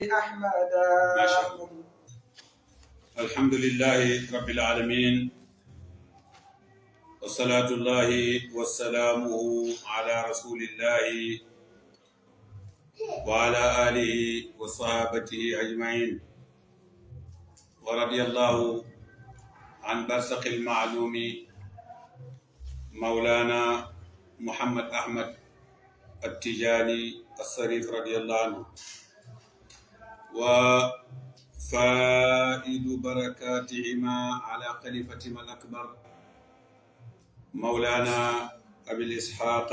أحمد. ما شاء الله. الحمد لله رب العالمين، والصلاة الله وسلامه على رسول الله وعلى آله وصحابته أجمعين، ورضي الله عن برزخ المعلوم مولانا محمد أحمد التجاني الصريف رضي الله عنه، وفائد بركاتهما على خليفتهما الأكبر مولانا أبي الإسحاق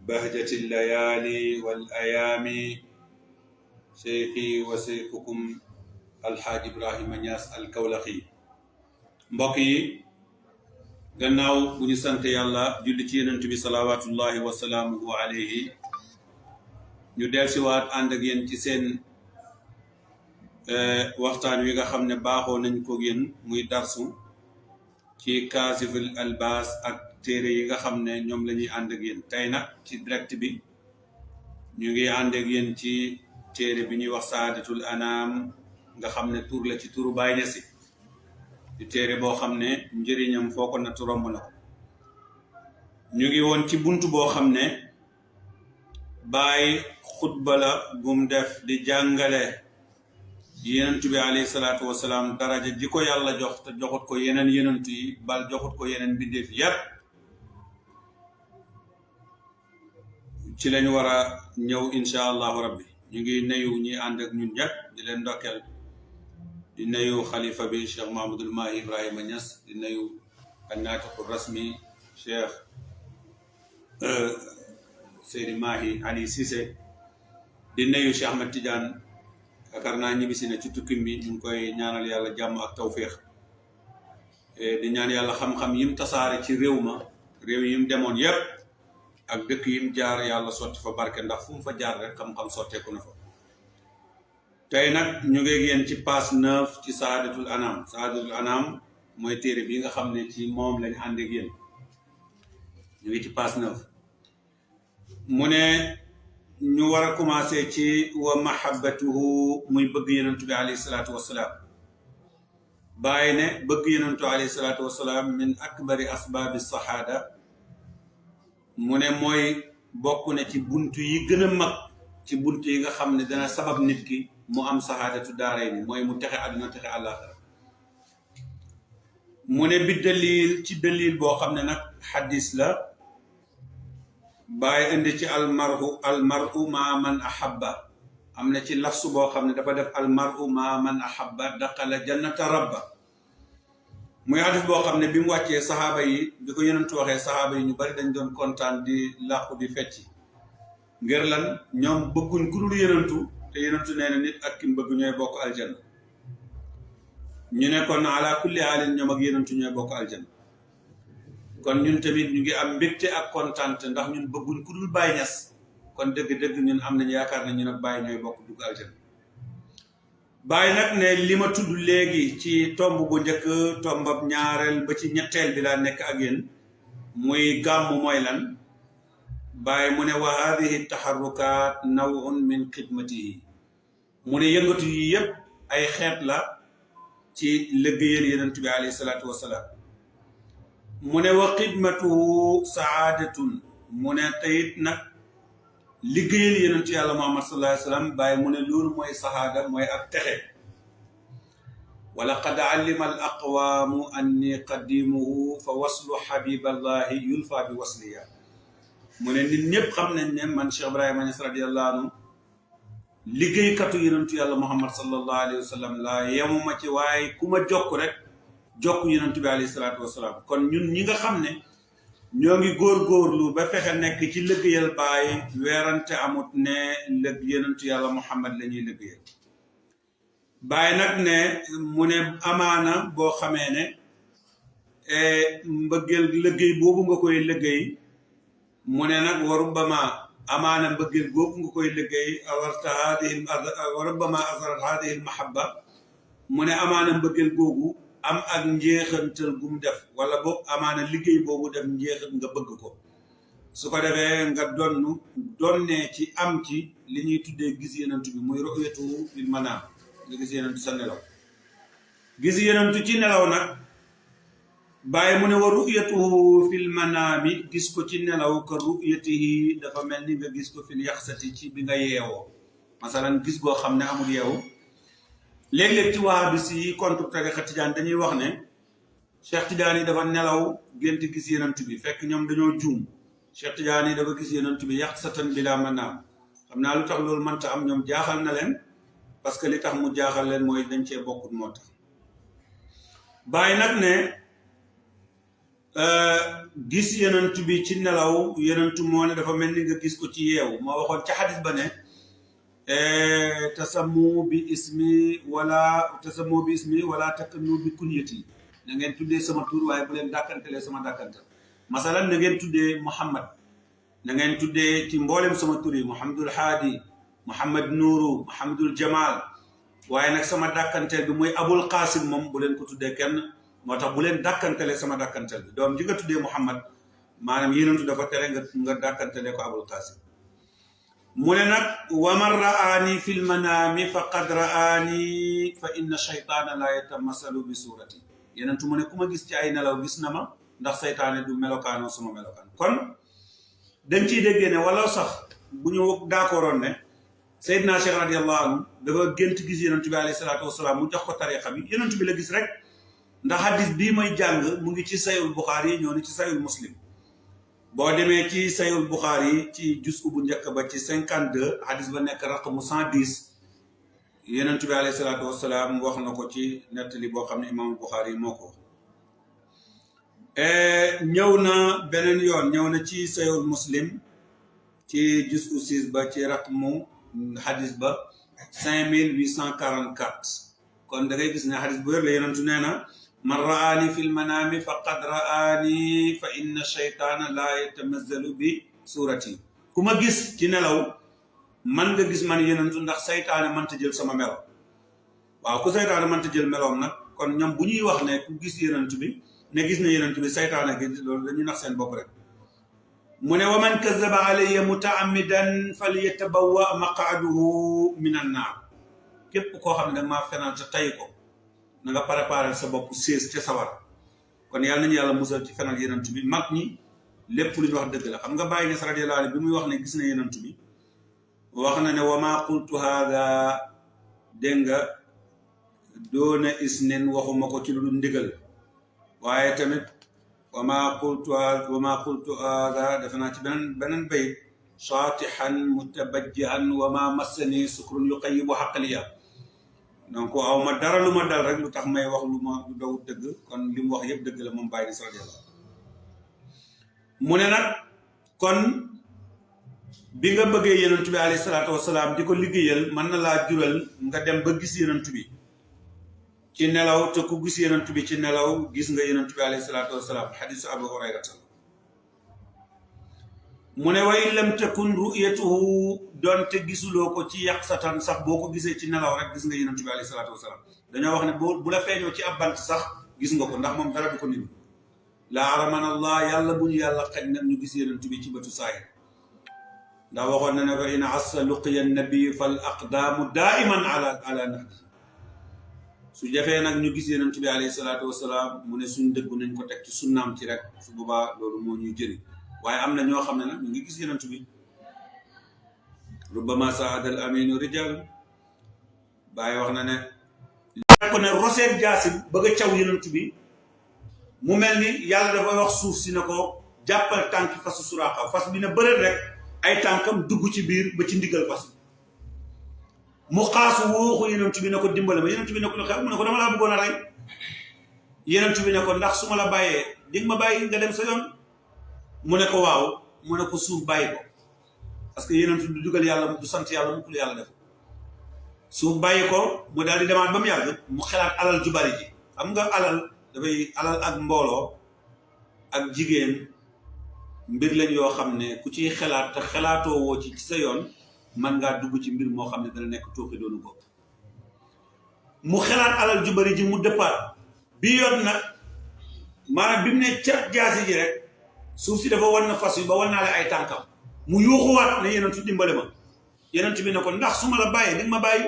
بهجة الليالي والأيام شيخي وشيخكم الحاج إبراهيم نياس الكولخي. mbokk yi gannaaw bu ñu sant yàlla julli ci yonent bi salawaatullahi wa salaamuhu alayhi, ñu dellusiwaat ànd ak yéen ci seen waxtaan wi nga xam ne baaxoo nañ ko yéen muy darsu ci kaasiful albaas ak téere yi nga xam ne ñoom la ñuy ànd ak yéen. tey nag ci direct bi ñu ngi ànd ak yéen ci téere bi ñuy wax saadatul anaam nga xam ne tur la ci turu Baay Ñas di téere boo xam ne njëriñam foo ko natt romb na ko. ñu ngi woon ci bunt boo xam ne Baay xutba la gum def di jàngale yenentu bi alayhi salaatu wasalaam daraja ji ko yàlla jox te joxut ko yeneen yenentu yi, bal joxut ko yeneen mbindeef yépp. ci lañ war a ñëw insha allahu rabbi. ñu ngi nuyu ñi ànd ak ñun ñëpp di leen ndokkeel, di nuyu xalifa bi Cheikh Mahamadul Mahi Ibrahima Niass, di nuyu annaatiqu rasmi Cheikh Seydi Mahi Ali Cissé, di nuyu Cheikh Ahmed Tidiane. yaakaar naa ñibbisi na ci tukkim bi, ñu ngi koy ñaanal yàlla jàmm ak tawféex, di ñaan yàlla xam-xam yim tasaare ci réew yim demoon yépp ak dëkk yim jaar yàlla sotti fa barke, ndax fu mu fa jaar rek xam-xam sotteeku na fa. tey nag ñu ngi yéen ci page 9 ci saadatul anam. saadatul anam mooy téere bi nga xam ne ci moom lañu ànd ak yéen. ñu ngi ci page 9 mu ne ñu war a commencé ci wa mahabbatuhu, muy bëgg yenentu bi alayhi salaatu wassalaam. bàyyi ne bëgg yenentu alayhi salaatu wassalaam min akbari asbaabi sahaada, mu ne mooy bokk na ci buntu yi gën a mag ci buntu yi nga xam ne dana sabab nit ki mu am sahaadatu daaray ni, mooy mu texe àdduna texe àllaaxira. mu ne bi dalil ci dalil boo xam ne nag xadis la. bàyyi indi ci almaru ma man ahabba, am na ci lafsu boo xam ne dafa def almaru ma man ahabba daqala jannata rabba. muy hadis boo xam ne bi mu wàccee saxaaba yi, bi ko yenentu waxee saxaaba yi ñu bari dañ doon kontaan di làqu di fecci. ngir lan? ñoom bëgguñ ku dul yenentu, te yenentu nee na nit ak ki mu bëgg ñooy bokk aljanna. ñu ne kon ala kulli haalin ñoom ak yenentu ñooy bokk aljanna. kon ñun tamit ñu ngi am mbégte ak kontaante, ndax ñun bëgguñ ku dul Baay Ñas. kon dëgg-dëgg ñun am nañu yaakaar ne ñun ak Baay ñooy bokk dugg aljanna. Baay nag ne li ma tudd léegi ci tomb bu njëkk, tombab ñaareel ba ci ñetteel bi laa nekk ak yéen, muy gàmmu mooy lan. Baay mu ne wa hadihi taharrukaat nawun min xidmatihi, mu ne yëngatu yi yëpp ay xeet la ci liggéeyal yenentu bi alayhi salaatu wassalaam. mu ne wa xidmatuhu saadatun, mu ne tayit nag liggéeyal yenentu yàlla Muhammad sallallahu alayhi wa sallam. Bàyyi mu ne loolu mooy sahaada, mooy ak texe. wala qad allima al aqwaamu anni qadimuhu fa waslu habiballahi yulfa bi wasliya. mu ne nit ñëpp xam nañ ne man Cheikh Ibrahima Niass radiyallahu anhu liggéeykatu yenentu yàlla Muhammad sallallahu alayhi wa sallam laa yemuma ci, waaye ku ma jokk rek jokk yenentu bi alayhi salaatu wasalaam. kon ñun ñi nga xam ne ñoo ngi góorgóorlu ba fexe nekk ci liggéeyal Baay, weerante amut ne lëg yenentu yàlla Muhammad la ñuy liggéeyal. Baay nag ne mu ne amaana boo xamee ne mbëggeel liggéey boobu nga koy liggéey, mu ne nag wa rubbama amaana mbëggeel boobu nga koy liggéey awarta hadihi wa rubbama asarat hadihi al mahabba, mu ne amaana mbëggeel googu am ak njeexantal gum def, wala boog amaana liggéey boobu def njeexat nga bëgg ko. su ko defee nga donnee ci am ci li ñuy tuddee gis yenentu bi muy ru'yatu bil manaam nga gis yenentu sa nelaw gis yenentu ci nelaw nag bàyyi mu ne wa ru'yatuhu fil manaami gis ko ci nelaw ka ru'yatihi dafa mel ni nga gis ko fil yaxsati ci bi nga yeewoo masalan gis goo xam ne amul yeewu léeg-léeg ci wahabis yi contre tariqa tijaan dañuy wax ne Cheikh Tidiane yi dafa nelaw gént gis yenentu bi fekk ñoom dañoo juum Cheikh Tidiane yi dafa gis yenentu bi yaxsatan bila manaam xam naa lu tax loolu mënta am ñoom jaaxal na leen parce que li tax mu jaaxal leen mooy dañ cee bokkut moo tax bàyyi nag ne gis yenentu bi ci nelaw yenentu moo ne dafa mel ni nga gis ko ci yeewu moo waxoon ca xadis ba ne tasammu bi ismi wala takannu bi kunyati na ngeen tuddee sama tur waaye bu leen dàkkantelee sama dàkkantal masalan na ngeen tuddee Muhammad na ngeen tuddee ci mboolem sama tur yi Muhammadul Haadi Muhammad Nuuru Muhammadul Jamal waaye nag sama dàkkanteel bi mooy Abul Qasim moom bu leen ko tuddee kenn moo tax bu leen dàkkantelee sama dàkkantel bi doom ji nga tuddee Muhammad maanaam yenentu dafa tere nga dàkkantelee ko Abul Qasim mu ne nag wa man ra'aani fil manaami faqad ra'aani fa inna shaytaana la yatamasalu bi suurati yenentu mu ne ku ma gis ci ay nelaw gis na ma ndax saytaane du melokaanoo sama melokaan kon dañ ciy déggee ne wala sax bu ñu d'accordoon ne Seydina Cheikh radiyallahu anhu dafa gént gis yenentu bi alayhi salaatu wasalaam mu jox ko tariqa bi yenentu bi la gis rek ndax hadis bii may jàng mu ngi ci sayul Buxaari yi ñoo ni ci sayul Muslim boo demee ci sayul Buxaari yi ci juz'u bu njëkk ba ci 52 hadis ba nekk raqmu 110 yenentu bi alayhi salaatu wasalaam wax na ko ci nettali boo xam ne imam Buxaari yi moo ko ñëw na beneen yoon ñëw na ci sayul Muslim ci juz'u 6 ba ci raqmu hadis ba 5844 kon da ngay gis ne hadis bu wér la yenentu nee na man ra'aani fil manaami faqad ra'aani fa inna shaytaana laa yatamazzalu bi suurati ku ma gis ci nelaw man nga gis man yenentu ndax saytaane mënta jël sama melo waaw ku saytaane mënta jël meloom nag kon ñoom bu ñuy wax ne ku gis yenentu bi ne gis na yenentu bi saytaane gi loolu dañuy nax seen bopp rek mu ne wa man kazaba alayya mutaammidan falyatabawwa maq'adahu min an-naar képp koo xam ne danga maa fenal te tay ko na nga préparer sa bopp sées ca sawar kon yàlla nañu yàlla musal ci fenal yenentu bi mag ñi lépp lu ñu wax dëgg la xam nga Baay Ñas radiyallahu anhu bi muy wax ne gis na yenentu bi wax na ne wa maa qultu haada dégg nga doona isnin waxuma ko ci lu dul ndigal waaye tamit wa maa qultu haada defe naa ci beneen bayit saatihan mutabajjihan wa maa massani sukrun yuqayyibu xaqliya donc aw ma dara lu ma dal rek lu tax may wax lu dawut dëgg kon li mu wax yëpp dëgg la moom Baay Ñas radiyallahu mu ne nag kon bi nga bëggee yenentu bi alayhi salaatu wasalaam di ko liggéeyal mën na laa jural nga dem ba gis yenentu bi ci nelaw te ku gis yenentu bi ci nelaw gis nga yenentu bi alayhi salaatu wasalaam xadisu Abu Hurayrata mu ne wa in lam takun ru'yatuhu doonte gisuloo ko ci yaqsatan sax boo ko gisee ci nelaw rek gis nga yenentu bi alayhi salaatu wasalaam dañoo wax ne bu la feeñoo ci ab bant sax gis nga ko ndax moom dara du ko niru la araman allah yàlla bu ñu yàlla xañ nag ñu gis yenentu bi ci bëtu saahir ndax waxoon na ne fa in assa luqiya nabi fal aqdaamu daiman ala nahji su jafee nag ñu gis yenentu bi alayhi salaatu wasalaam mu ne suñ dëggu nañ ko teg ci sunnaam ci rek su boobaa loolu moo ñuy jëriñ waaye am na ñoo xam ne nag ñu ngi gis yenentu bi rubbama saada al aminu rijal Baay wax na ne ko ne roseet jaasi bëgg a caw yenentu bi mu mel ni yàlla dafay wax suuf si ne ko jàppal tànki fasu suraaqa fas bi ne bëreet rek ay tànkam dugg ci biir ba ci ndigal fas mu xaasu wooxu yenentu bi ne ko dimbale ma yenentu bi ne ko lu xew mu ne ko dama laa bëggoon a rey yenentu bi ne ko ndax su ma la bàyyee di nga ma bàyyi nga dem sa yoon mu ne ko waaw mu ne ko suuf bàyyi ko parce que yenentu du dugal yàlla du sant yàlla mu kul yàlla def suuf bàyyi ko mu daal di demaat ba mu yàgg mu xelaat alal ju bari ji xam nga alal dafay alal ak mbooloo ak jigéen mbir lañ yoo xam ne ku ciy xelaat te xelaatoo woo ci sa yoon man ngaa dugg ci mbir moo xam ne dana nekk tooke doonu bopp mu xelaat alal ju bari ji mu dëppaat bi yoon nag maanaam bi mu ne ca jaasi ji rek suuf si dafa wan na fas yi ba wan naa la ay tànkam mu yuuxuwaat ne yenentu dimbale ma yenentu bi ne ko ndax su ma la bàyyee di ma bàyyi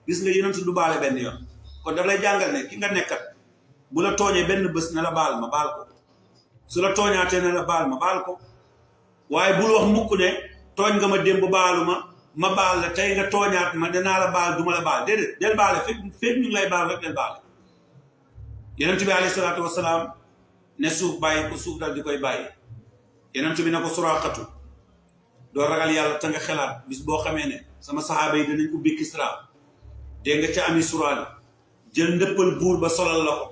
gis nga yenentu du baale benn yoon kon daf lay jàngal ne ki nga nekkat bu la tooñee benn bés ne la baal ma baal ko su la tooñaatee ne la baal ma baal ko waaye bul wax mukk ne tooñ nga ma démb baalu ma baal la tey nga tooñaat ma dinaa la baal duma la baal déedéet del baale fekk ñu ngi lay baal rek del baale yenentu bi alayhi salaatu wasalaam ne suuf bàyyi ko suuf dal di koy bàyyi yenentu bi ne ko Suraqatu doo ragal yàlla te nga xelaat bis boo xamee ne sama saxaaba yi danañ ubbi Kisra dégg nga ca ami Suraan jël ndëppal buur ba solal la ko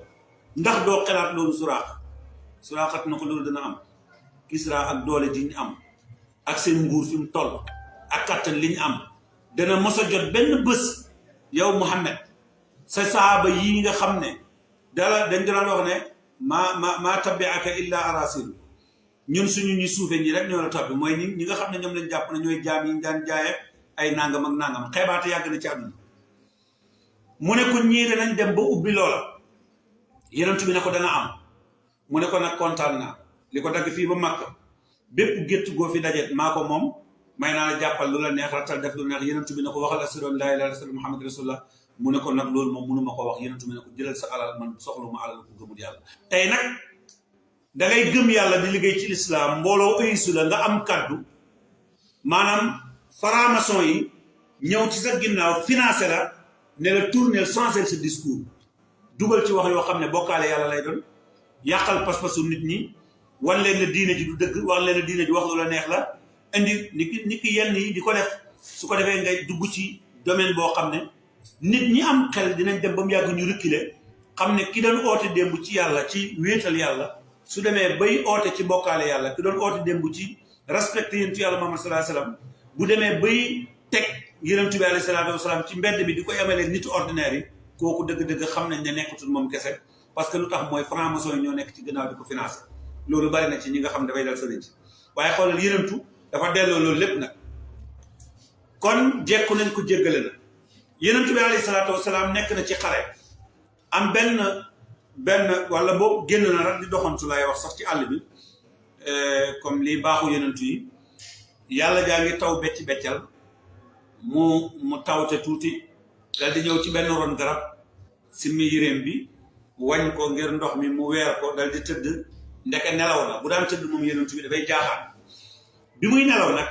ndax doo xelaat loolu Suraqat na ko loolu dana am Kisra ak doole di ñu am ak seen nguur fi mu toll ak kattan li ñu am dana mos a jot benn bés yow Muhammad sa saxaaba yii nga xam ne dañ daan wax ne maa tabi'aka illa arasil ñun suñu ñu suufee ñi rek ñoo la topp mooy ñi nga xam ne ñoom lañ jàpp ne ñooy jaam yi ñu daan jaaye ay nangam ak nangam xeebaate yàgg na ci àdduna mu ne ko ñii danañ dem ba ubbi loola yenentu bi ne ko dana am mu ne ko nag kontaan naa li ko dagg fii ba Makka bépp gétt goo fi dajet maa ko moom may naa la jàppal lu la neex rattal def lu neex yenentu bi ne ko waxal ashhadu an laa ilaaha illallaah Muhammad rasulullah mu ne ko nag loolu moom mënuma ko wax yenentu bi ne ko jëlal sa alal man soxlu ma alal ko gëmul yàlla tey nag da ngay gëm yàlla di liggéey ci lislaam mbooloo ëysu la nga am kaddu maanaam franc-maçon yi ñëw ci sa ginnaaw financé la ne la tournel changer sa discours dugal ci wax yoo xam ne bokkaale yàlla lay doon yàqal pas-pasu nit ñi wan leen ne diine ji du dëgg wax leen ne diine ji wax lu la neex la indi ni ki yenn yi di ko def su ko defee ngay dugg ci domaine boo xam ne nit ñi am xel dinañ dem ba mu yàgg ñu reculer xam ne ki doon oote démb ci yàlla ci wéetal yàlla su demee bay oote ci bokkaale yàlla ki doon oote démb ci respecté yenentu yàlla Muhammad sallallahu alayhi wasallam bu demee bay teg yenentu bi alayhi salaatu wasalaam ci mbedd bi di ko yemale nitu ordinaire yi kooku dëgg-dëgg xam nañ ne nekkatul moom kese parce que lu tax mooy franc-maçon yi ñoo nekk ci gannaaw di ko financé loolu bari na ci ñi nga xam ne dafay dal sëriñ ci waaye xoolal yenentu dafa delloo loolu lépp nag kon jekku nañ ko jéggale na yenentu bi alayhi salaatu wasalaam nekk na ci xare am benn wala boobu génn na rek di doxantu lay wax sax ci àll bi comme lii baaxu yenentu yi yàlla jaa ngi taw becc beccal mu tawte tuuti dal di ñëw ci benn ron garab simmi yéreem bi wañ ko ngir ndox mi mu weer ko dal di tëdd ndeke nelaw na bu daan tëdd moom yenentu bi dafay jaaxaan bi muy nelaw nag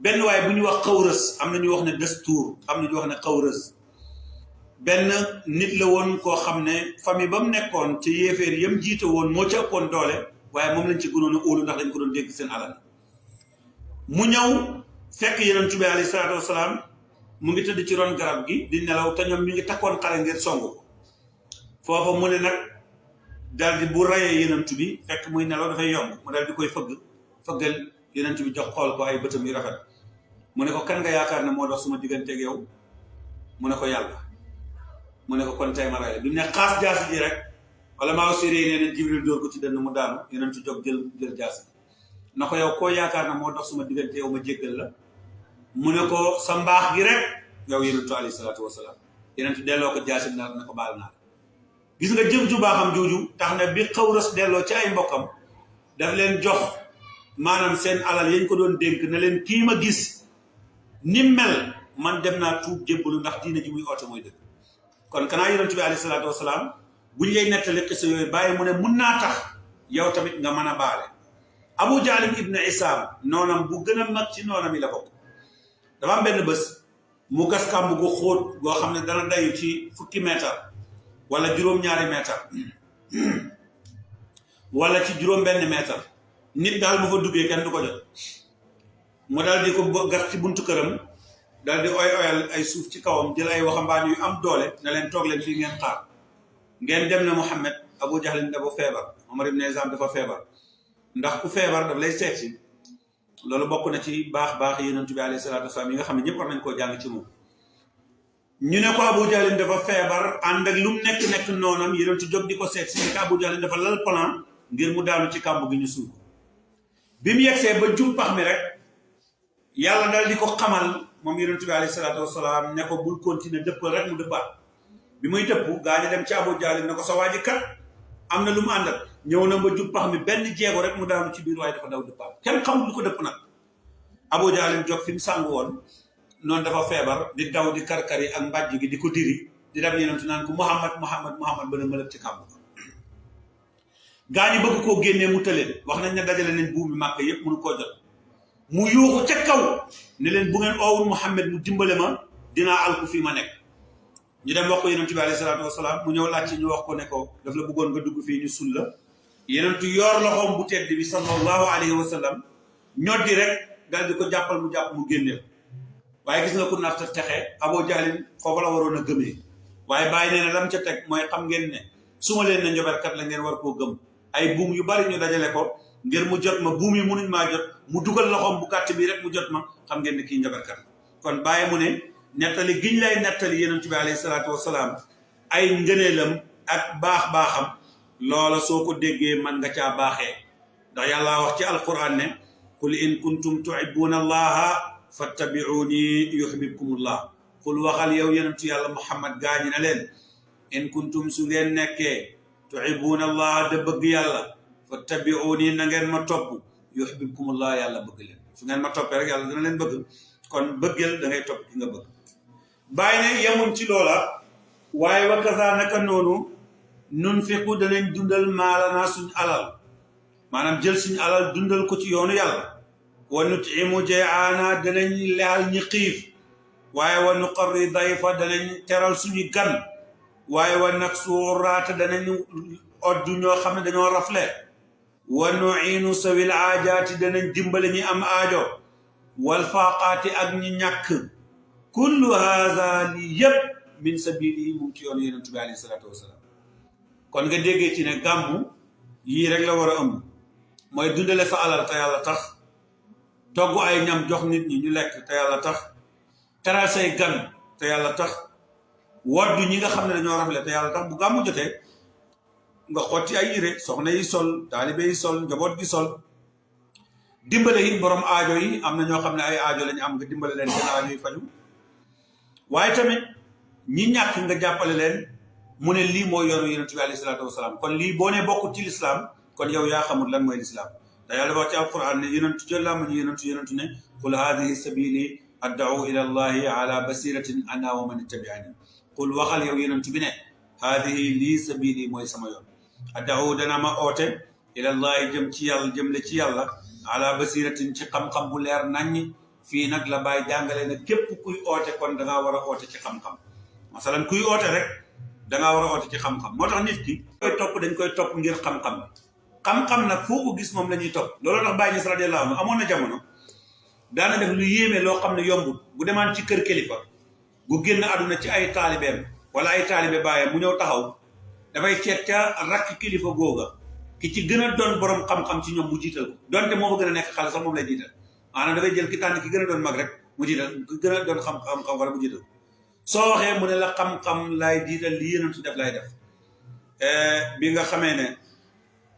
benn waaye bu ñu wax xawrës am na ñu wax ne destuur am na ñu wax ne xawrës benn nit la woon koo xam ne famille ba mu nekkoon ci yéeféer yam jiite woon moo ci ëppoon doole waaye moom lañ ci gënoon a óolu ndax dañ ko doon dégg seen alal mu ñëw fekk yenentu bi alayhi salaatu wasalaam mu ngi tëdd ci ron garab gi di nelaw te ñoom ñu ngi takkoon xare ngir song ko foofa mu ne nag dal di bu rayee yenentu bi fekk muy nelaw dafay yomb mu dal di koy fëggal yenentu bi jox xool ko ay bëtam yu rafet mu ne ko kan nga yaakaar ne moo dox suma digganteeg yow mu ne ko yàlla mu ne ko kon tey ma ray la bi mu ne xaas jaasi ji rek wala maa séré nee ne Jibril dóor ko ci dënn mu daanu yenentu jóg jël jaasi na ko yow koo yaakaar ne moo dox suma diggante yow ma jéggal la mu ne ko sa mbaax gi rek yow yenentu alayhi salaatu wasalaam yenentu delloo ko jaasi bi na ko baal naa gis nga jëf ju baaxam jooju tax na bi xawras delloo ci ay mbokkam daf leen jox maanaam seen alal yañ ko doon dénk na leen kii ma gis ni mel man dem naa tuub jébbalu ndax diine ji muy oote mooy dëgg kon kanaa yenentu bi alayhi salaatu wasalaam buñ lay nettali xisa yooyu bàyyi mu ne mun naa tax yow tamit nga mën a baale Abu Jaalim ibn Isaam noonam bu gën a mag ci noonam yi la bokk dafa am benn bés mu gas kàmb gu xóot goo xam ne dana dayu ci fukki meetar wala juróom-ñaari meetar wala ci juróom-benn meetar nit daal bu fa duggee kenn du ko jot mu daal di ko gas ci buntu këram daal di oyal ay suuf ci kawam jël ay waxambaane yu am doole na leen toog leen fii ngeen xaar ngeen dem na Muhammad Abu Jahlin dafa feebar Omar ibn Isaam dafa feebar ndax ku feebar daf lay seet si loolu bokk na ci baax yenentu bi alayhi salaatu wasalaam yi nga xam ne ñëpp war nañ koo jàng ci moom ñu ne ko Abu Jahlin dafa feebar ànd ak lu mu nekk noonam yenentu jóg di ko seet si nekk Abu Jahlin dafa lal plan ngir mu daanu ci kàmb gi ñu suul bi mu yegsee ba jub pax mi rek yàlla dal di ko xamal moom yenentu bi alayhi salaatu wasalaam ne ko bul continuer dëppal rek mu dëppaat bi muy dëpp gaa ñi dem ci Abu Jahlin ne ko sa waa ji kat am na lu mu àndal ñëw na ba jub pax mi benn jeego rek mu daanu ci biir waaye dafa daw dëppaat kenn xamul lu ko dëpp nag Abu Jahl jóg fi mu sàng woon noonu dafa feebar di daw di karkar yi ak mbàjj gi di ko diri di dem yenentu naan ko Muhammad ba na mëlëb ci kàmb gaa ñi bëgg koo génnee mu tëleen wax nañ ne dajale nañ buumi màkk yëpp mënu koo jot mu yuuxu ca kaw ne leen bu ngeen oowul Muhammad mu dimbale ma dinaa alku fii ma nekk ñu dem wax ko yenentu bi alayhi salaatu wasalaam mu ñëw laaj ci ñu wax ko ne ko daf la bëggoon nga dugg fii ñu sul la yenentu yor loxoom bu tedd bi sallallahu alayhi wa sallam ñoddi rek dal di ko jàppal mu jàpp mu génneel waaye gis nga ku narta texe Abu Jahl foofu la waroon a gëmee waaye bàyyi nee na lam ca teg mooy xam ngeen ne su ma leen ne njoberkat la ngeen war koo gëm ay buum yu bari ñu dajale ko ngir mu jot ma buum yi munuñ maa jot mu dugal loxoom bu gàtt bi rek mu jot ma xam ngeen ne kii njoberkat la kon bàyyi mu ne nettali giñ lay nettali yenentu bi alayhi salaatu wasalaam ay ngëneelam ak baax-baaxam loola soo ko déggee man nga caa baaxee ndax yàlla wax ci alquran ne qul in kuntum tuhibbuna allaha fattabi'uni yuhibbukumullah qul waxal yow yenentu yàlla muhammad gaañi na leen in kuntum su ngeen nekkee tuhibbuna allaha da bëgg yàlla fattabi'uni na ngeen ma topp yuhibbukumullah yàlla bëgg leen su ngeen ma toppee rek yàlla dana leen bëgg kon bëggeel da ngay topp ki nga bëgg bàyyi ne yemuñ ci loola waaye wa kaza naka noonu nunfiqu danañ dundal maalanaa suñ alal maanaam jël suñ alal dundal ko ci yoonu yàlla wa nutimu jaana danañ lexal ñi xiif waaye wa nuqarri dayfa danañ teral suñu gan waaye wa naksuuraata danañ oddu ñoo xam ne dañoo rafle wa nuinu sawil aajaati danañ dimbale ñi am aajo wal faaqaati ak ñi ñàkk kullu haza li yëpp min sabili mu ngi ci yoonu yonent bi alayhi salaatu wasalaam kon nga déggee ci ne gàmmu yii rek la war a ëmb mooy dundale sa alal te yàlla tax togg ay ñam jox nit ñi ñu lekk te yàlla tax teral say gan te yàlla tax waddu ñi nga xam ne dañoo rafle te yàlla tax bu gàmmu jotee nga xotti ay yére soxna yi sol taalibe yi sol njaboot gi sol dimbale it borom aajo yi am na ñoo xam ne ay aajo lañu am nga dimbale leen seen aajo yi faju waaye tamit ñi ñàkk nga jàppale leen mu ne lii mooy yoonu yonent bi alayhi salaatu wasalaam kon lii boo ne bokkut ci lislaam kon yow yaa xamul lan mooy lislaam da yàlla wax ci alquran ne yonentu jëllaa ma ñu yonentu ne qul haadihi sabili adda'u ila allahi ala basiratin ana wa man ittabi'ani qul waxal yow yonentu bi ne haadihi lii sabili mooy sama yoon adda'u dana ma oote ila allahi jëm ci yàlla jëm le ci yàlla ala basiratin ci xam-xam bu leer naññi fii nag la bàyyi jàngale ne képp kuy oote kon dangaa war a oote ci xam-xam masalan kuy oote rek dangaa war a oote ci xam-xam moo tax nit ki koy topp dañ koy topp ngir xam-xam xam-xam nag foo ko gis moom la ñuy topp looloo tax Baay Ñas radiyallaahu anhu amoon na jamono daana def lu yéeme loo xam ne yombut bu demaan ci kër kilifa bu génn àdduna ci ay taalibeem wala ay taalibe baayam mu ñëw taxaw dafay seet ca rakk kilifa googa ki ci gën a doon borom xam-xam ci ñoom mu jiital ko donte moo fa gën a nekk xale sax moom lay jiital maanaam dafay jël ki tànn ki gën a doon mag rek mu jiital ki gën a doon xam-xam wala mu jiital soo waxee mu ne la xam-xam laay jiital li yéenam su def lay def bi nga xamee ne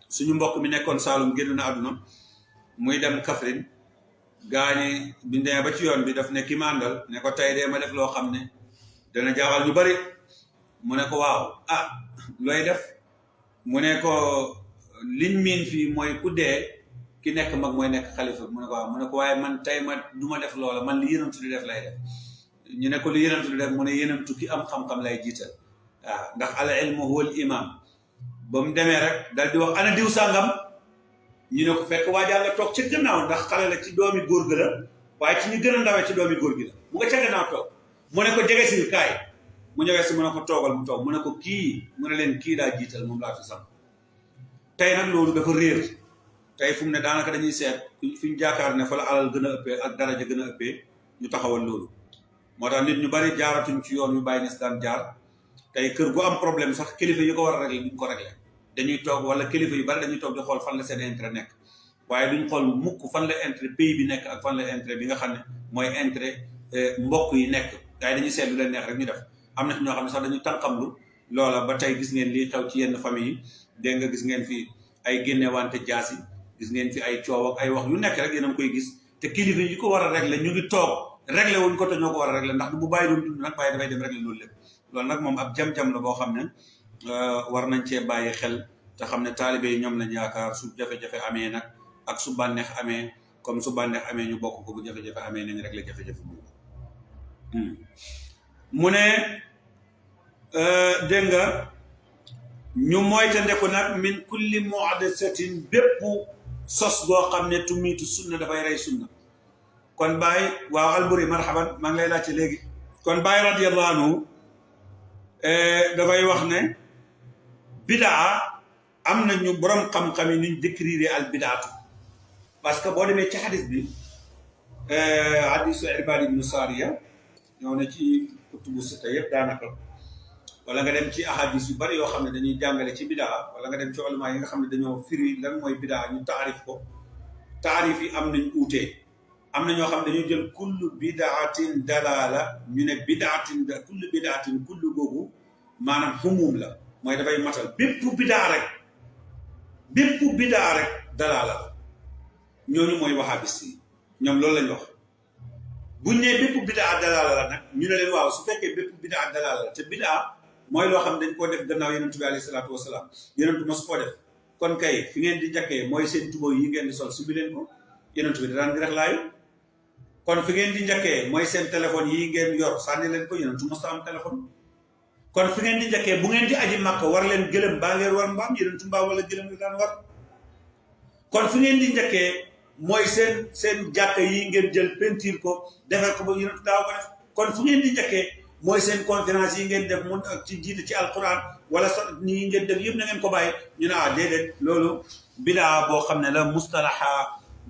suñu mbokk mi nekkoon Saalum génn na àdduna muy dem Kaffrine gaañi bi demee ba ci yoon bi daf ne ki ma àndal ne ko tey dee ma def loo xam ne dana jaaxal ñu bari mu ne ko waaw looy def mu ne ko liñ miin fii mooy ku dee ki nekk mag mooy nekk xalifa mu ne ko waaw mu ne ko waaye man tey ma du ma def loola man li yéenamtu di def lay def ñu ne ko li yéenamtu di def mu ne yéenamtu ki am xam-xam lay jiital waaw ndax al ilmu huwa al imam ba mu demee rek dal di wax ana diw sàngam ñu ne ko fekk waajaa nga toog ca gannaaw ndax xale la ci doomi góor gi la waaye ci ñu gën a ndawee ci doomi góor gi la mu nga ca gannaaw toog mu ne ko jege si kaay mu ñëwee si mu ne ko toogal mu toog mu ne ko kii mu ne leen kii daa jiital moom laa fi sam tey nag loolu dafa réer tey fu mu ne daanaka dañuy seet fi ñu jaakaar ne fa la alal gën a ëppee ak daraja gën a ëppee ñu taxawal loolu moo tax nit ñu bari jaaratuñ ci yoon yu Baay Ñas daan jaar tey kër gu am problème sax kilifa yu ko war a régler duñ ko régler dañuy toog wala kilifa yu bari dañuy toog di xool fan la seen intérêt nekk waaye duñ xool mukk fan la intérêt pays bi nekk ak fan la intérêt bi nga xam ne mooy intérêt mbokk yi nekk gars yi dañuy seet lu leen neex rek ñu def am na ci ñoo xam ne sax dañu tànqamlu loola ba tey gis ngeen lii xew ci yenn famille yi dégg nga gis ngeen fi ay génnewante jaas yi gis ngeen fi ay coow ak ay wax yu nekk rek yéen a ngi koy gis te kilifa yi ko war a régler ñu ngi toog régler wuñ ko te ñoo ko war a régler ndax bu bàyyi doon dund nag bàyyi dafay dem régler loolu lépp loolu nag moom ab jam-jam la boo xam ne war nañ cee bàyyi xel te xam ne taalibe yi ñoom lañ yaakaar su jafe-jafe amee nag ak su bànneex amee comme su bànneex amee ñu bokk ko bu jafe-jafe amee nañ rek la jafe-jafe boobu mu ne dégg nga ñu moytandiku nag min kulli muhdathatin bépp sos goo xam ne tumiitu sunna dafay rey sunna kon Baay waaw Alburi marhaban maa ngi lay laajte léegi kon Baay radiyallahu anhu dafay wax ne bidaa am na ñu borom xam-xam yi nuñ décrire al bidaatu parce que boo demee ci xadis bi hadisu Irbaad ibnu Saariya ñëw na ci kutubu sitta yëpp daanaka wala nga dem ci ahadis yu bari yoo xam ne dañuy jàngale ci bidaa wala nga dem ci ulama yi nga xam ne dañoo firi lan mooy bidaa ñu taarif ko taarif yi am nañ uutee am na ñoo xam ne dañoo jël kullu bidaatin dalaala ñu ne bidaatin kullu bidaatin kullu googu maanaam xumum la mooy dafay matal bépp bidaa rek dalaala la ñooñu mooy wahabis yi ñoom loolu lañ wax buñ ne bépp bidaa dalaala la nag ñu ne leen waaw su fekkee bépp bidaa dalaala la te bidaa mooy loo xam ne dañ koo def gannaaw yonent bi alayhi salaatu wasalaam yonent mos koo def kon kay fi ngeen di njëkkee mooy seen tubóo yi ngeen di sol si bi leen ko yonent bi daan di rex laayu kon fi ngeen di njëkkee mooy seen téléphone yi ngeen yor sànni leen ko yonent mos am téléphone kon fi ngeen di njëkkee bu ngeen di aji màkk war leen gëlëm baa ngeen war mbaam yonent mbaam wala gëlëm la daan war kon fi ngeen di njëkkee mooy seen jàkka yi ngeen jël peinture ko defar ko ba yonent daaw ko def kon fu ngeen di njëkkee mooy seen conférence yi ngeen def mun ak ci jiite ci alquran wala sax nii ngeen def yëpp na ngeen ko bàyyi ñu ne déedéet loolu bidaa boo xam ne la mustalaha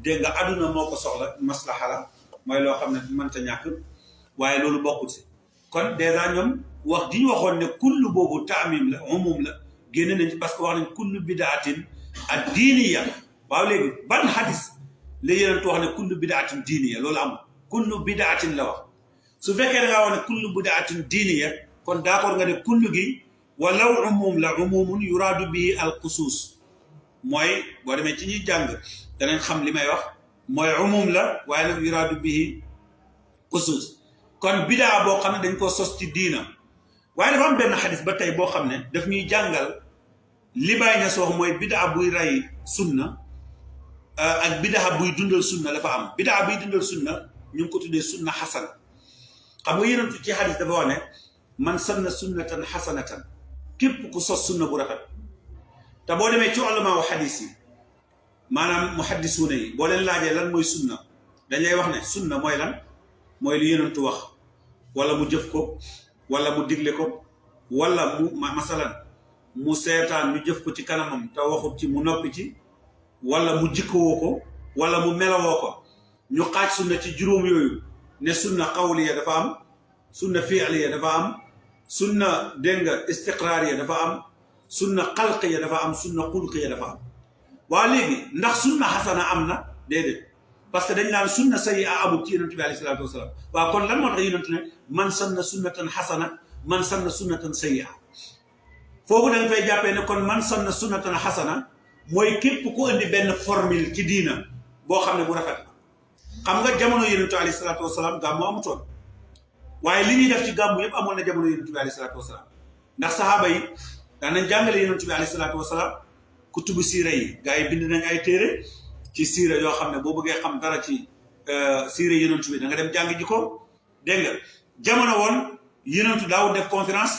dégg nga aduna moo ko soxla maslaha la mooy loo xam ne mënta ñàkk waaye loolu bokkul si kon dèjà ñoom wax di ñu waxoon ne kullu boobu taamim la umum la génne nañ ci parce que wax nañ kullu bidaatin ad diiniya waaw léegi ban hadis la yonent wax ne kullu bidaatin diiniya loolu amul kullu bidaatin la wax su fekkee da ngaa wax ne kullu bidaatin diiniya kon d'accord nga ne kullu gi walaw umum la umumun yuraadu bihi al xusuus mooy boo demee ci ñuy jàng danañ xam li may wax mooy umum la waaye nag yuraadu bihi xusuus kon bidaa boo xam ne dañ ko sos ci diina waaye dafa am benn xadis ba tey boo xam ne daf ñuy jàngal li Baay Ñas wax mooy bidaa buy rey sunna ak bidaa buy dundal sunna dafa am bidaa buy dundal sunna ñu ngi ko tuddee sunna xasana xam nga yonent ci xadis dafa wax ne man sanna sunnatan xasanatan képp ku sos sunna bu rafet te boo demee ci ulama wa xadis yi maanaam muhaddisuuna yi boo leen laajee lan mooy sunna dañ lay wax ne sunna mooy lan mooy li yonent wax wala mu jëf ko wala mu digle ko wala mu masalan mu seetaan ñu jëf ko ci kanamam te waxut ci mu noppi ci wala mu jikkowoo ko wala mu melawoo ko ñu xaaj sunna ci juróom yooyu ne sunna qawliya dafa am sunna fi'liya dafa am sunna dégg nga istiqraariya dafa am sunna xalqiya dafa am sunna xulqiya dafa am waa léegi ndax sunna xasana am na déedéet parce que dañ naan sunna sayyi'a amul ci yonent bi alayhi salaatu wasalaam waaw kon lan moo tax yonent ne man sanna sunnatan xasana man sanna sunnatan sayyi'a foofu da nga fay jàppee ne kon man sanna sunnatan xasana mooy képp ku indi benn formule ci diina boo xam ne bu rafet la xam nga jamono yonent bi alayhi salaatu wasalaam gàmmu amutoon waaye li ñuy def ci gàmmu yëpp amoon na jamono yonent bi alayhi salaatu wasalaam ndax saxaaba yi daan nañ jàngale yonent bi alayhi salaatu wasalaam kutubu siira yi gars yi bind nañ ay téere ci siira yoo xam ne boo bëggee xam dara ci siira yonent bi da nga dem jàng ji ko dégg nga jamono woon yonent daaw def conférence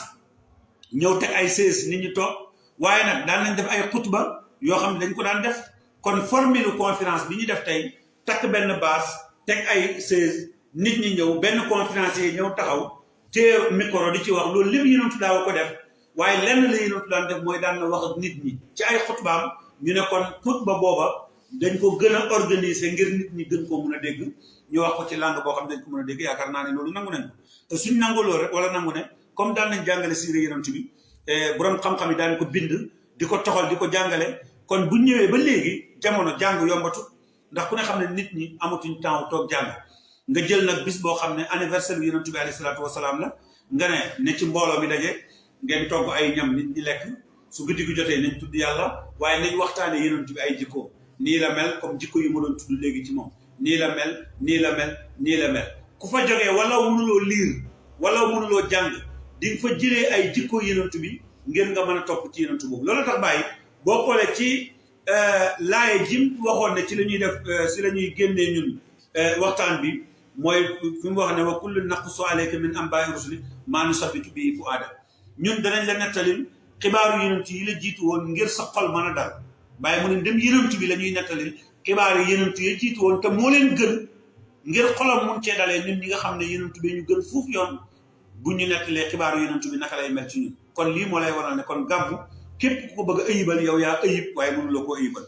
ñëw teg ay sées nit ñi toog waaye nag daan nañ def ay xutba yoo xam ne dañ ko daan def kon formule conférence bi ñu def tey takk benn base teg ay sées nit ñi ñëw benn conférencier ñëw taxaw te micro di ci wax loolu lépp yonent daaw ko def waaye lenn la yonent daan def mooy daan na wax ak nit ñi ci ay xutbaam ñu ne kon xutba booba dañ ko gën a organiser ngir nit ñi gën koo mun a dégg ñu wax ko ci langue boo xam ne dañ ko mën a dégg yaakaar naa ne loolu nangu nañ ko te suñ nangu loolu rek wala nangu ne comme daan nañ jàngale siira yonent bi borom xam-xam yi daan ko bind di ko toxal di ko jàngale kon bu ñëwee ba léegi jamono jàng yombatu ndax ku ne xam ne nit ñi amatuñ temps toog jàng nga jël nag bis boo xam ne anniversaire bi yonent bi alayhi salaatu wasalaam la nga ne ci mbooloo mi daje ngeen togg ay ñam nit ñi lekk su guddi gi jotee nañ tudd yàlla waaye nañ waxtaane yonent bi ay jikko nii la mel comme jikko yu ma doon tudd léegi ci moom nii la mel nii la mel nii la mel ku fa jógee wala mënuloo liir wala mënuloo jàng di nga fa jëlee ay jikko yonent bi ngir nga mën a topp ci yonent boobu loolu tax bàyyi boo xoolee ci laaye jim waxoon ne ci la ñuy def si la ñuy génnee ñun waxtaan bi mooy fi mu wax ne wa kullu naqussu alayka min anbaa'i rusuli maa nusabbitu bihi fu'aadak ñun danañ la nettalil xibaaru yonent yi la jiitu woon ngir sa xol mën a dal bàyyi mu ne dem yonent bi la ñuy nettalil xibaaru yonent yi jiitu woon te moo leen gën ngir xolam mun cee dalee ñun ñi nga xam ne yonent bi ñu gën fuuf yoon bu ñu nettalee xibaaru yonent bi naka lay mel ci ñun kon lii moo lay waral ne kon gàmmu képp ku ko bëgg a ayibal yow yaa ayib waaye mënu la koo ayibal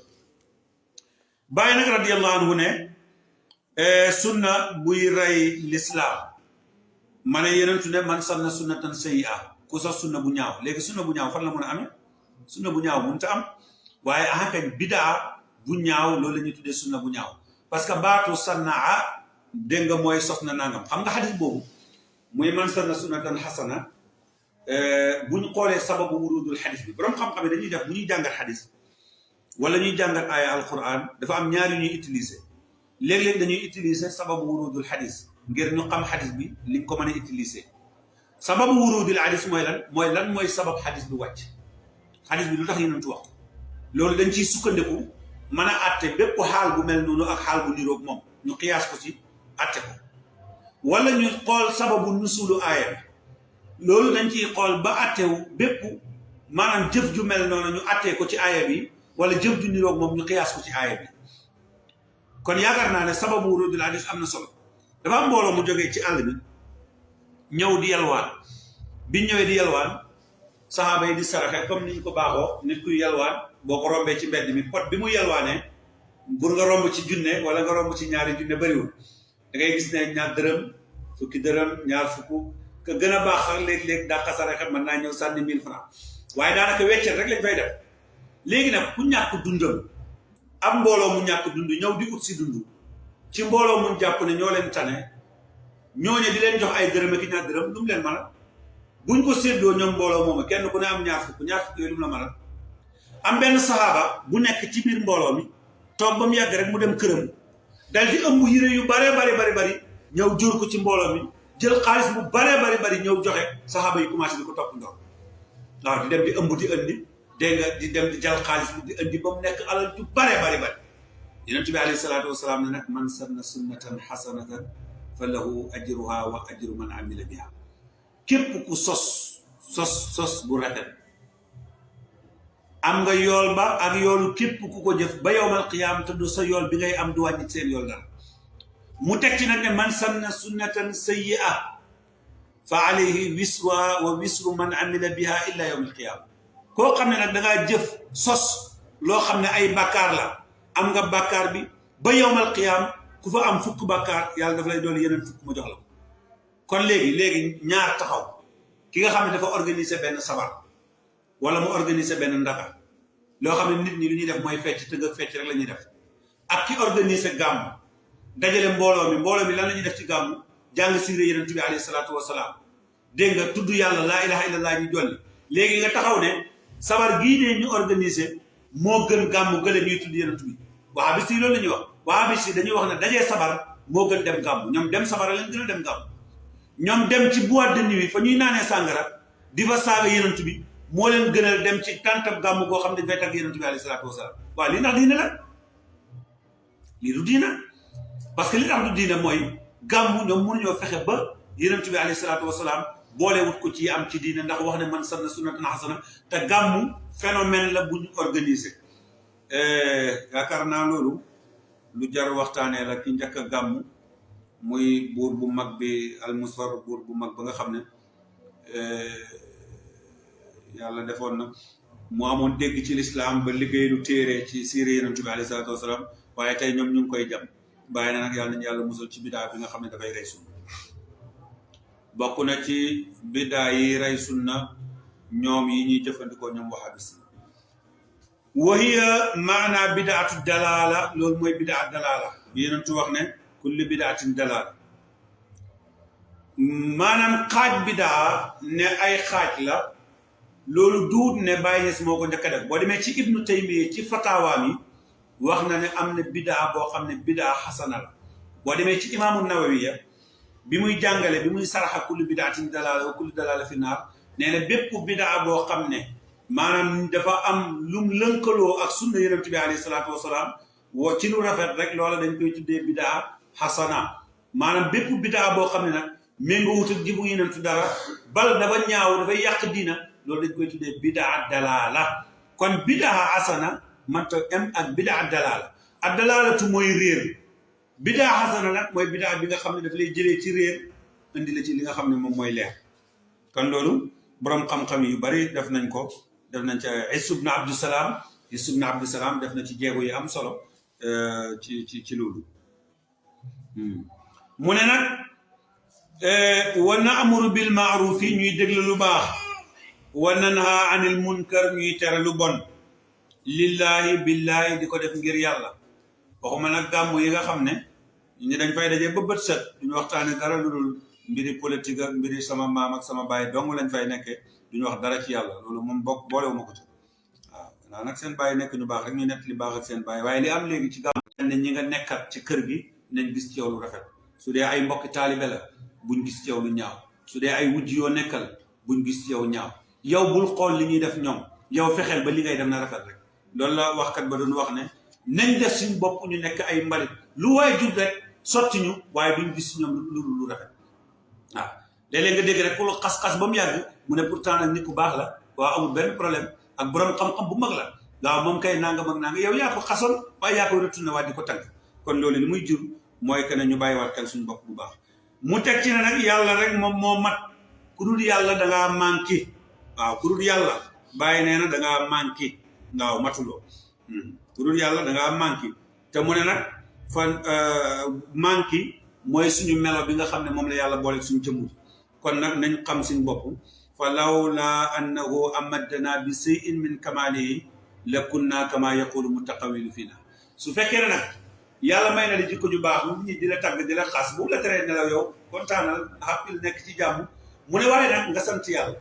bàyyi nag radiyallahu anhu ne sunna buy rey lislaam ma ne yonent ne man sanna sunnatan sayyi'a ku sax sunna bu ñaaw léegi sunna bu ñaaw fan la mën a amee sunna bu ñaaw mënut a am waaye akañ bidaa bu ñaaw loolu la ñuy tuddee sunna bu ñaaw parce que baatu sannaa dégg nga mooy sos na nangam xam nga xadis boobu muy man sanna sunnatan xasana bu ñu xoolee sababu wurudul xadis bi borom xam-xam yi dañuy def bu ñuy jàngat xadis wala ñuy jàngat aaya alquran dafa am ñaari ñuy utiliser léeg-léeg dañuy utiliser sababu wurudul xadis ngir ñu xam xadis bi liñ ko mën a utiliser sababu wurudul xadis mooy lan mooy sabab xadis bi wàcc xadis bi lu tax yonent wax loolu dañ ciy sukkandiku mën a atte bépp xaal bu mel noonu ak xaal bu niroog moom ñu xiyaas ko ci atte ko wala ñu xool sababu nusulu aaya bi loolu dañ ciy xool ba attewu bépp maanaam jëf ju mel noonu ñu attee ko ci aaya bi wala jëf ju niroog moom ñu xiyaas ko ci aaya bi kon yaakaar naa ne sababu wurudul hadis am na solo dafa am mbooloo mu jógee ci àll bi ñëw di yalwaan biñ ñëwee di yalwaan saxaaba yi di saraxe comme niñ ko baaxoo nit kuy yalwaan boo ko rombee ci mbedd mi pot bi mu yalwaanee pour nga romb ci junne wala nga romb ci ñaari junne bëriwul da ngay gis ne ñaar dërëm fukki dërëm ñaar fukk ka gën a baax sax léeg-léeg daa saraxe mën naa ñëw sànni 1000 francs waaye daanaka weccet rek lañ fay def léegi nag ku ñàkk dundam am mbooloo mu ñàkk dund ñëw di ut si dund ci mbooloo mun jàpp ne ñoo leen tane ñooñu di leen jox ay dërëm ak ñaar dërëm lu mu leen mën a buñ ko séddoo ñoom mbooloo moom kenn ku ne am ñaar fukk yooyu lu mu la mën a am benn saxaaba bu nekk ci biir mbooloo mi toog ba mu yàgg rek mu dem këram dal di ëmb yére yu bare bari ñëw jur ko ci mbooloo mi jël xaalis bu bare bari ñëw joxe saxaaba yi commencé di ko topp ndox waaw di dem di ëmb di indi dégg nga di dem di jël xaalis bi di indi ba mu nekk alal ju bare bari yonent bi alayhi salaatu wasalaam ne nag man sanna sunnatan xasanatan fa lahu ajruha wa ajru man amila biha képp ku sos bu rafet am nga yool ba ak yoolu képp ku ko jëf ba yowmal qiyaam te du sa yool bi ngay am du wàññi seen yool dara mu teg ci nag ne man sanna sunnatan sayyi'a fa alayhi wisruha wa wisru man amila biha illa yowmal qiyaama koo xam ne nag da ngaa jëf sos loo xam ne ay bàkkaar la am nga bàkkaar bi ba yowmal qiyaam ku fa am fukk bàkkaar yàlla dafa lay doon yeneen fukk ma jox la ko kon léegi ñaar taxaw ki nga xam ne dafa organiser benn sabar wala mu organiser benn ndaka loo xam ne nit ñi lu ñuy def mooy fecc tëgg ak fecc rek la ñuy def ak ki organiser gàmm dajale mbooloo mi lan la ñuy def ci gàmm jàng siire yonent bi alayhi salaatu wasalaam dégg nga tudd yàlla laa ilaha illallah ñu jolli léegi nga taxaw ne sabar gii ne ñu organiser moo gën gàmm gële ñuy tudd yonent bi wahabis yi loolu la ñuy wax wahabis yi dañuy wax ne dajee sabar moo gën dem gàmm ñoom dem sabar leen gën a dem gàmm ñoom dem ci boîte de nuit fa ñuy naanee sàngara di fa saaga yonent bi moo leen gënal dem ci tàntab gàmm goo xam ne dafay tagg yonent bi alayhi salaatu wasalaam waaw lii ndax diine la lii du diina parce que li tax du diine mooy gàmm ñoom mënuñoo fexe ba yonent bi alayhi salaatu wasalaam boole wut ko ci am ci diine ndax wax ne man sanna sunnatan hasana te gàmm phénomène la bu ñu organisé yaakaar naa loolu lu jar waxtaanee la ki njëkk a gàmm muy buur bu mag bi almusfar buur bu mag ba nga xam ne yàlla defoon na mu amoon dégg ci lislaam ba liggéey lu téere ci siire yonent bi alayhi salaatu wasalaam waaye tey ñoom ñu ngi koy jam bàyyi na nag yàlla nañu yàlla musal ci bidaa bi nga xam ne dafay rey sunna bokk na ci bidaa yi rey sunna ñoom yi ñuy jëfandikoo ñoom wahabis wa hiya maana bidaatu dalaala loolu mooy bidaa dalaala bi yonentu wax ne kulli bidaatin dalaala maanaam xaaj bidaa ne ay xaaj la loolu duut ne Baye Niass moo ko njëkk a def boo demee ci Ibnu Taymiya ci fataawaam yi wax na ne am na bidaa boo xam ne bidaa xasana la boo demee ci imaamu Nawawiya bi muy jàngale bi muy saraxa kulli bidaatin dalaala wa kulli dalaala fi naar nee na bépp bidaa boo xam ne maanaam dafa am lum lënkaloo ak sunna yonent bi alayhi salaatu wasalaam woo ci lu rafet rek loola dañ koy tuddee bidaa xasana maanaam bépp bidaa boo xam ne nag méngoo wut ak jibu yonent dara bal dafa ñaaw dafay yàq diina loolu dañ koy tuddee bidaa dalaala kon bidaa xasana manta am ak bidaa dalaala ak dalaalatu mooy réer bidaa xasana nag mooy bidaa bi nga xam ne daf lay jëlee ci réer indi la ci li nga xam ne moom mooy leer kon loolu borom xam-xam yu bari def nañ ko def nañ ci Isu ibn Abdusalaam def na ci jéego yi am solo ci loolu mu ne nag wa naamuru bil maarufi ñuy déglu lu baax wa nanha anil munkar ñuy tere lu bon lillahi billahi di ko def ngir yàlla waxuma nag gàmmu yi nga xam ne ñi dañ fay daje ba bët set duñu waxtaane dara lu dul mbiri politique ak mbiri sama maam ak sama baay dong lañ fay nekkee duñu wax dara ci yàlla loolu moom bokk boolewuma ko ci waaw naa nag seen baay nekk ñu baax rek ñu nett li baax ak seen baay waaye li am léegi ci gàmmu ne ñi nga nekkat ci kër gi nañ gis ci yow lu rafet su dee ay mbokki taalibe la buñ gis ci yow lu ñaaw su dee ay wujj yoo nekkal buñ gis ci yow ñaaw yow bul xool li ñuy def ñoom yow fexeel ba li ngay def na rafet rek loolu la waxkat ba doon wax ne nañ def suñ bopp ñu nekk ay mbalit lu waay jub rek sotti ñu waaye duñ gis ñoom lu rafet waaw léeg-léeg nga dégg rek ku xas-xas ba mu yàgg mu ne pourtant nag nit ku baax la waaw amul benn problème ak borom xam-xam bu mag la waaw moom kay nangam ak nangam yow yaa ko xasoon waaye yaa koy retourné waat di ko tagg kon loolu li muy jur mooy que ne ñu bàyyiwaat xel suñu bopp bu baax mu teg ci ne nag yàlla rek moom moo mat ku dul yàlla da ngaa manqué waaw ku dul yàlla bàyyi nee na da ngaa manqué waaw matuloo ku dul yàlla da ngaa manqué te mu ne nag fan manqué mooy suñu melo bi nga xam ne moom la yàlla boole suñu jëmm kon nag nañ xam suñu bopp fa lawla annahu amaddana bi shay'in min kamalihi la kunna kama yaqulu mutaqawilu fina su fekkee ne nag yàlla may na la jikko ju baax mu ñi di la tagg di la xas bu la teree nelaw yow kontaanal xappil nekk ci jàmm mu ne waaye nag nga sant yàlla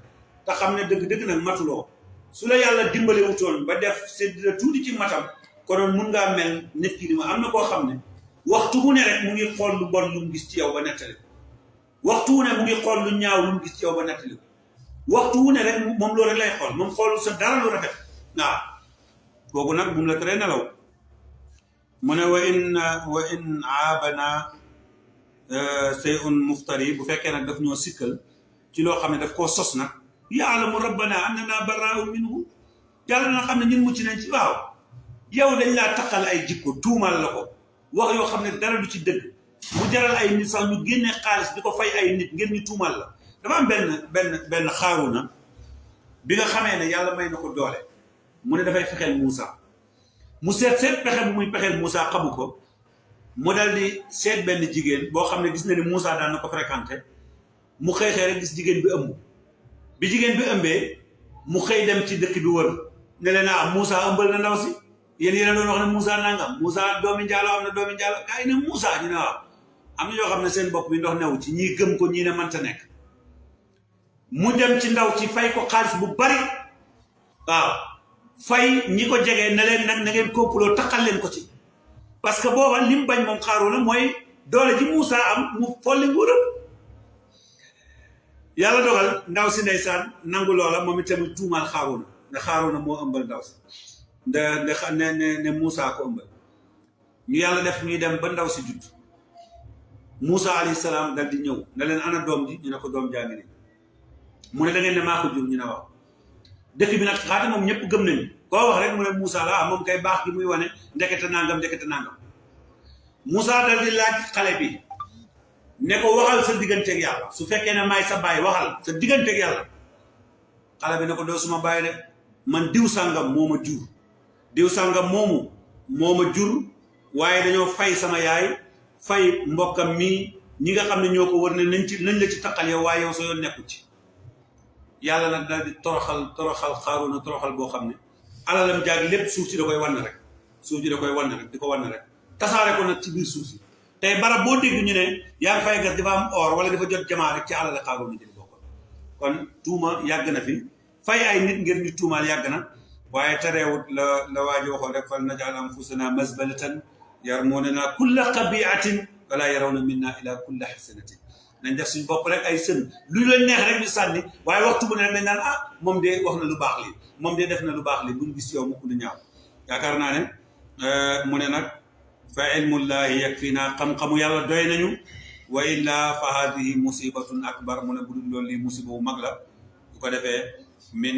te xam ne dëgg-dëgg nag matuloo su la yàlla dimbale wutoon ba def sedd la tuuti ci matam konoon mun ngaa mel nit ki di ma am na koo xam ne waxtu wu ne rek mu ngi xool lu bon lu mu gis ci yow ba nettali waxtu wu ne mu ngi xool lu ñaaw lu mu gis ci yow ba nettali waxtu wu ne rek moom loolu rek lay xool moom xool sa dara lu rafet waaw kooku nag bu mu la teree nelaw mu ne wa in aabana shay'un muftari bu fekkee nag daf ñoo sikkal ci loo xam ne daf koo sos nag yaalamu rabbana annana barraa'un minhu yàlla na xam ne ñun mucc nañ ci waaw yow dañ laa taqal ay jikko tuumal la ko wax yoo xam ne dara du ci dëgg mu jaral ay nit sax ñu génne xaalis di ko fay ay nit ngeen ñu tuumal la dafa am benn Xaaruna bi nga xamee ne yàlla may na ko doole mu ne dafay fexeel Moussa mu seet pexe bu muy pexeel Moussa xamu ko mu dal di seet benn jigéen boo xam ne gis na ni Moussa daan na ko fréquenté mu xëy rek gis jigéen bi ëmb bi jigéen bi ëmbee mu xëy dem ci dëkk bi wër ne leen Moussa ëmbal na ndaw si yéen a doon wax ne Moussa nangam Moussa doomi njaalo am na doomi njaalo gaa yi ne Moussa ñu ne waaw am na ñoo xam ne seen bopp bi ndox new ci ñii gëm ko ñii ne mënta nekk mu dem ci ndaw ci fay ko xaalis bu bari waaw fay ñi ko jegee ne leen nag na ngeen complot taxal leen ko ci parce que booba lim bañ moom Xaaruna mooy doole ji Moussa am mu folli nguuram yàlla dogal ndaw si ndeysaan nangu loola moom itamit tuumaal Xaaruna ne Xaaruna moo ëmbal ndaw si ne Moussa ko ëmbal ñu yàlla def ñuy dem ba ndaw si judd Moussa alayhi salaam dal di ñëw ne leen ana doom ji ñu ne ko doom jaa ngi nii mu ne da ngeen ne maa ko jur ñu ne waaw dëkk bi nag xaati moom ñëpp gëm nañu koo wax rek mu ne Moussa la moom kay baax gi muy wane ndekete nangam Moussa dal di laaj xale bi ne ko waxal sa digganteeg yàlla su fekkee ne maay sa baay waxal sa digganteeg yàlla xale bi ne ko doo suma baay de man diw sàngam moo ma jur diw sàngam moomu moo ma jur waaye dañoo fay sama yaay fay mbokkam mii ñi nga xam ne ñoo ko wër ne nañ la ci taqal yow waaye yow sa yoon nekku ci yàlla nag daal di toroxal Xaaruna toroxal boo xam ne alalam jaag lépp suuf si da koy wan rek suuf si da koy wan rek di ko wan rek tasaare ko nag ci biir suuf si tey barab boo dégg ñu ne yaa ngi fay gas dafa am or wala dafa jot jamaa rek ci alal Xaaruna jël bokkoon kon tuuma yàgg na fi fay ay nit ngir ñu tuumaal yàgg na waaye tereewut la waa ji waxoon rek fal naj'al anfusana mazbalatan yarmunana kulla xabiatin wala yarawna minna ila kulla xasanatin nañ def suñ bopp rek ay sën lu leen neex rek ñu sànni waaye waxtu bu ne rek dañ naan ah moom de wax na lu baax lii moom de def na lu baax lii buñ gis yow mukk lu ñaaw yaakaar naa ne mu ne nag fa ilmullahi yakfina xam-xamu yàlla doy nañu wa illa fa hadihi musibatun akbar mu ne bu dul loolu lii musiba bu mag la bu ko defee min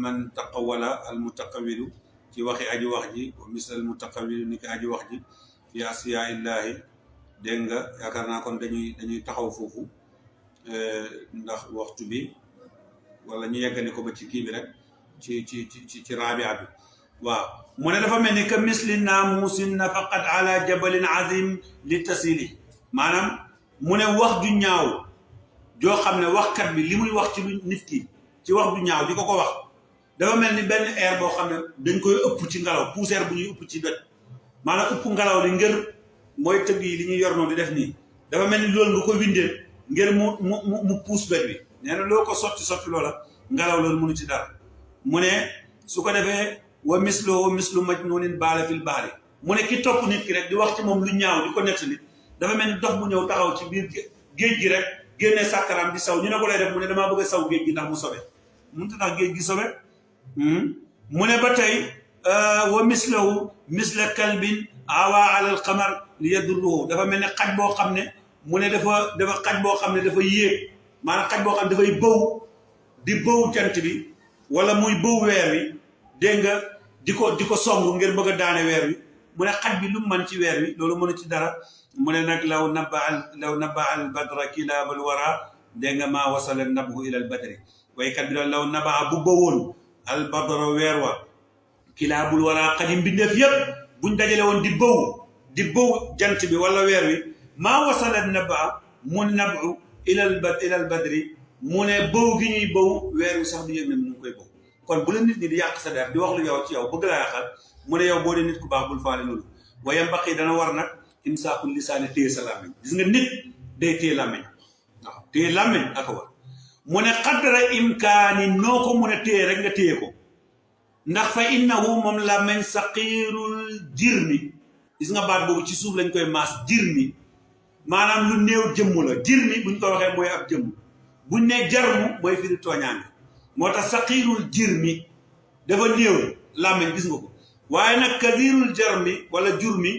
man taqawala al mutaqawilu ci waxi aji wax ji wa misl al mutaqawilu ni ki aji wax ji fi asfiya illahi dégg nga yaakaar naa kon dañuy taxaw foofu ndax waxtu bi wala ñu yeggani ko ba ci kii bi rek ci rabia bi waaw mu ne dafa mel ni que misli naamusin nafaqat ala jabalin azim li tasili maanaam mu ne wax ju ñaaw joo xam ne waxkat bi li muy wax ci nit ki ci wax ju ñaaw di ko wax dafa mel ni benn air boo xam ne dañ koy ëpp ci ngelaw poussière bu ñuy ëpp ci doj maanaam ëpp ngelaw li ngir mooy tëgg yi li ñuy yor noonu di def nii dafa mel ni loolu nga koy windeel ngir mu puus doj bi nee na loo ko sotti loola ngelaw loolu mënu ci dara mu ne su ko defee wa mislu majnuunin baala fil bahri mu ne ki topp nit ki rek di wax ci moom lu ñaaw di ko nettali dafa mel ni dox bu ñëw taxaw ci biir géej gi rek génnee sàkkaraam di saw ñu ne ko lay def mu ne damaa bëgg a saw géej gi ndax mu sobe mënut a tax géej gi sobe mu ne ba tey wa misla kalbin awa alal xamar li yadurruhu dafa mel ne xaj boo xam ne mu ne dafa xaj boo xam ne dafa yéeg maanaam xaj boo xam ne dafay di bëw jant bi wala muy bëw weer wi dégg nga di ko song ngir bëgg a daane weer wi mu ne xaj bi lu man ci weer wi loolu mënu ci dara mu ne nag law naba al badra kilaabal wara dégg nga maa wasala nabhu ila al badri waykat bi daal law naba bu bëwoon al badra weer wa kilaabul wara xaj yi mbindeef yëpp buñ dajale woon di bëw jant bi wala weer wi maa wasala naba mu nabu ila al badri mu ne bëw gi ñuy bëw weer wi sax du yëg ne mu ngi koy bëw kon bu la nit ñi di yàq sa der di wax lu yow ci yow bëgg laa yàqal mu ne yow boo dee nit ku baax bul faale loolu waaye mbaqi dana war nag imsaakul lisaani téye sa làmmiñ gis nga nit day téye làmmiñ waaw téye làmmiñ ak war mu ne xaddara imkaani noo ko mun a téye rek nga téye ko ndax fa innahu moom làmmiñ saqiirul jirmi gis nga baat boobu ci suuf lañ koy maas jirmi maanaam lu néew jëmm la jirmi buñ ko waxee mooy ab jëmm buñ ne jarmu mooy firi tooñaange moo tax saqiirul jirmi dafa néew làmmiñ gis nga ko waaye nag kasiirul jarmi wala jurmi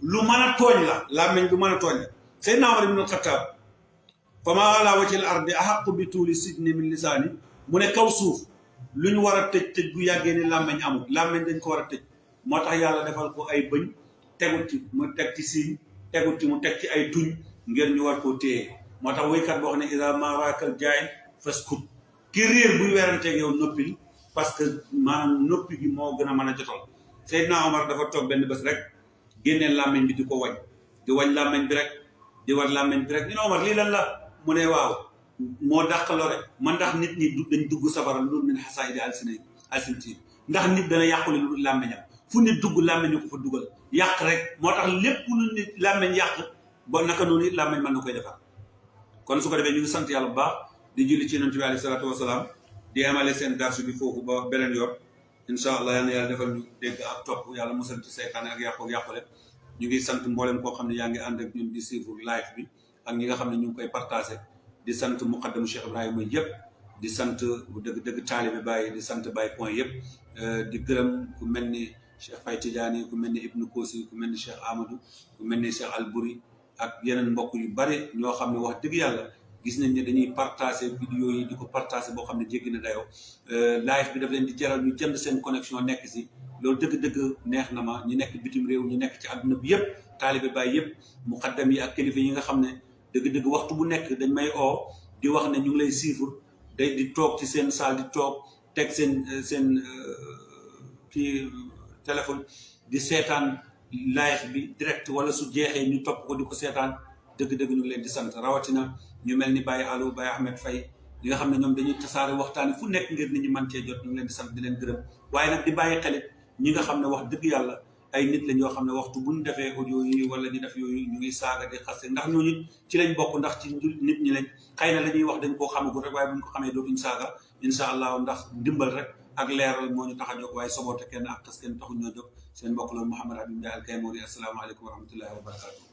lu mën a tooñ la làmmiñ lu mën a tooñ la Seydina Umar ibn al-Khattab fa maa ala wajhil ardi ahaqqu bi tuuli sijni min lisaani mu ne kaw suuf lu ñu war a tëj bu yàggee ni làmmiñ amul làmmiñ dañ ko war a tëj moo tax yàlla defal ko ay bëñ tegut ci mu teg ci siin tegut ci mu teg ci ay tuñ ngir ñu war koo téye moo tax woykat boo xam ne ida ma raakal jaay faskut ki réer buy weranteeg yow noppil parce que maanaam noppi gi moo gën a mën a jotal Seydina Omar dafa toog benn bés rek génneel làmmiñ bi di ko wañ di wañ làmmiñ bi rek di war làmmiñ bi rek ñu ne Omar lii lan la mu ne waaw moo dàq lore man ndax nit ñi dañ dugg safara lu dul min xasaayidi alsinati ndax nit dana yàqule lu dul làmmiñam fu nit dugg làmmiñ ko fa dugal yàq rek moo tax lépp lu nit làmmiñ yàq ba naka noonu it làmmiñ mën na koy defar kon su ko defee ñu ngi sant yàlla bu baax di julli ci yonent bi alayhi salaatu wasalaam di amale seen darsu bi foofu ba beneen yoon incha allah yal na yàlla defal ñu dégg ak topp yàlla musal ci seytaane ak yàqule ñu ngi sant mboolem koo xam ne yaa ngi ànd ak ñun di suivre live bi ak ñi nga xam ne ñu ngi koy partagé di sant muqaddamu Cheikh Ibrahima yëpp di sant dëgg taalibe Baye di sant Baye point yëpp di gërëm ku mel ni Cheikh Faye Tidiane ku mel ni Ibnu Kosi ku mel ni Cheikh Amadou ku mel ni Cheikh Albouri ak yeneen mbokk yu bari ñoo xam ne wax dëgg yàlla gis nañ ne dañuy partagé vidéo yi di ko partagé boo xam ne jéggi na dayoo live bi daf leen di jaral ñu jënd seen connexion nekk si loolu dëgg-dëgg neex na ma ñu nekk bitim réew ñu nekk ci àdduna bi yëpp taalibe Baye yëpp muqaddam yi ak kilifa yi nga xam ne dëgg-dëgg waxtu bu nekk dañ may oo di wax ne ñu ngi lay suivre day di toog ci seen salle di toog teg seen kii téléphone di seetaan live bi direct wala su jeexee ñu topp ko di ko seetaan dëgg-dëgg ñu ngi leen di sant rawatina ñu mel ni Baye Alou Baye Ahmed Faye yi nga xam ne ñoom dañuy tasaare waxtaan fu nekk ngir nit ñi mën cee jot ñu ngi leen di sant di leen gërëm waaye nag di bàyyi xelit ñi nga xam ne wax dëgg yàlla ay nit lañ yoo xam ne waxtu buñ defee audio yi wala ñu def yooyu ñu ngi saaga di xaste ndax ñooñu ci lañ bokk ndax ci nit ñi lañ xëy na la ñuy wax dañ koo xamagul rek waaye buñ ko xamee dootuñ saaga incha allah ndax ndimbal rek ak leeral moo ñu tax a jóg waaye soboote kenn ak xas kenn taxuñ ñoo jóg seen mbokk loolu Mouhamed Habib Ndiaye Al Kaymouri asalaamaaleykum wa rahmatullahi wa barakatuh